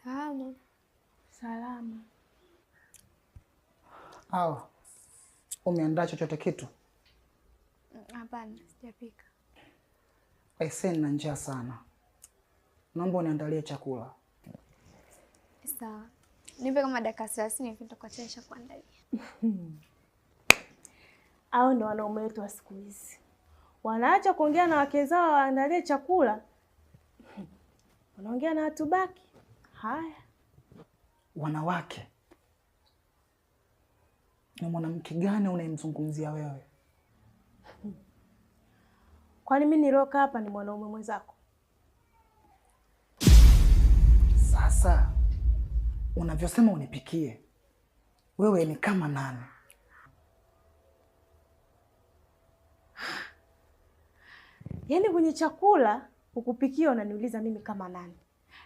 Salama. Salama. Au umeandaa chochote kitu? Hapana, sijapika. Aisee, nina njaa sana. Naomba uniandalie chakula. Sawa. Nipe kama dakika 30 hivi nitakuwa kuandalia. Hao ndo wanaume wetu wa siku hizi. Wanaacha kuongea na wake zao waandalie chakula. Wanaongea na watu baki. Haya. Wanawake. Ni mwanamke gani unayemzungumzia wewe? Kwani mimi niloka hapa ni mwanaume mwenzako? Sasa unavyosema unipikie, wewe ni kama nani? Yaani kwenye chakula ukupikia unaniuliza mimi kama nani,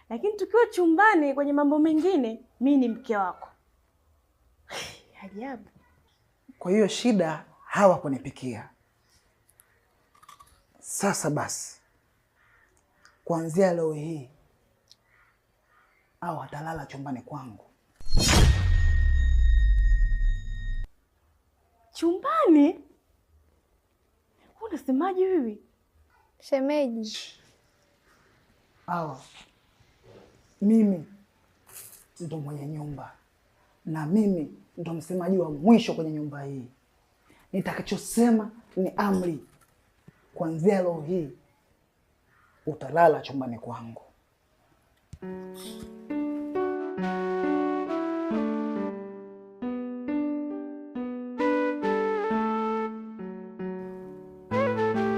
lakini tukiwa chumbani kwenye mambo mengine mimi ni mke wako. Ajabu. Kwa hiyo shida hawa kunipikia. Sasa basi, kuanzia leo hii au atalala chumbani kwangu. Chumbani? Unasemaje wewe? Shemeji. Awa, mimi ndo mwenye nyumba na mimi ndo msemaji wa mwisho kwenye nyumba hii. Nitakachosema ni amri. Kuanzia leo hii utalala chumbani kwangu.